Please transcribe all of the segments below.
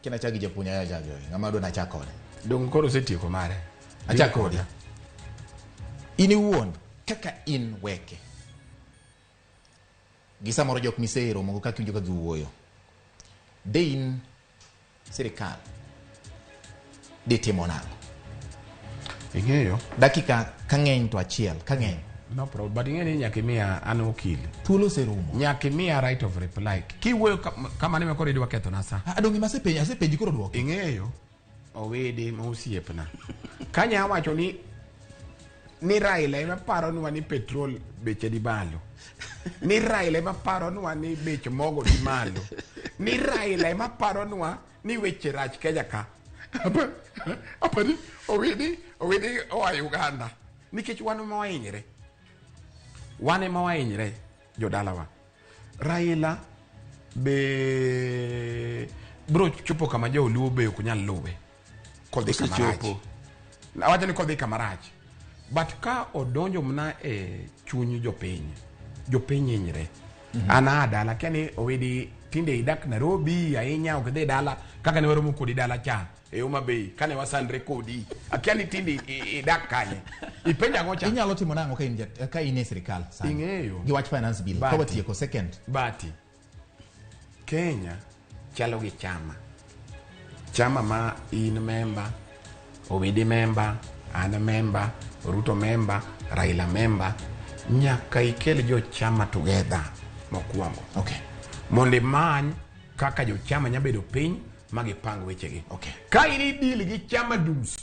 Kina chak gi japuonj aya chak gi ng'ama dwa nachak kode. Dong koro osetieko mare. Achak kodi. In iwuon kaka in weke. Gi samoro jok miseromogo kaka iwinjo ka giwuoyo. De in sirikal ditimo nang'o? Ing'eyo? Dakika ka ng'eny to achiel, ka ng'eny. No problem. But ing'e ni nyaka imiya an okil. Thuolo oserumo. Nyaka imiya right of reply. Kiwuoyo kamano ema koro idwa kethona sa. Ah, donge masepenji, asepenji koro dwoki. Ing'eyo? Owede ma osiepna. Kanya wacho ni ni Raila ema paronwa ni petrol beche ni malo. Ni Raila ema paronwa ni bech mogo ni malo. Ni Raila ema paronwa ni weche rach Kenya ka. Apa ni Owidi Owidi oa Uganda. Nikech wan ema wahinyre. Wan ema wahinyre jodalawa. Raila be bro chopo kama joluo be ok nyal luwe kodhi kama rach. Osechopo. Awacho ni kodhi kama rach. But ka odonjo mna e chuny jopiny, jopiny hinyre. An aa dala, kia ni Owidi tinde idak Nairobi ahinya ok idhi dala kaka ne waromo kodi dala cha e Homa Bay kane wasandre kodi. Akia ni tinde idak kanye. Ipenjo ang'o cha? Inyalo timo nang'o ka in ka in e sirikal sani? Ing'eyo. Gi wach finance bill. Bati. Ka watieko second. Bati. Kenya chalo gi chama. Chama ma in member, Owidi member, an member, Ruto member, Raila member, nyaka ikel jo chama together mokwongo. Okay. Mondo imany kaka jo chama nya bedo piny ma gipang wechegi. Okay. Ka in idil gi chama dus,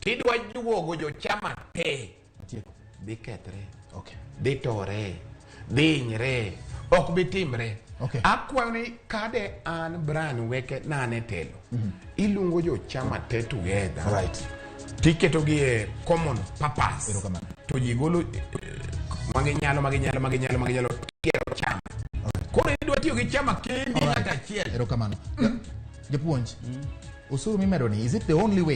tidwa juogo jo chama te, Atieko. dhi kethre. Okay. Dhi tore, dhi hinyre, ok bi timre. Okay. Akwayo ni kade an Brian Weke nane telo. Iluongo jo chama te together. Right. Tiketogi e common purpose. Erokamano. To ji golo maginyalo maginyalo maginyalo maginyalo gero chama. Koro idwa tiyo gi chama kendi Alright. ng'ato achiel. Erokamano. Japuonj, osuru mimedo ni, is it the only way?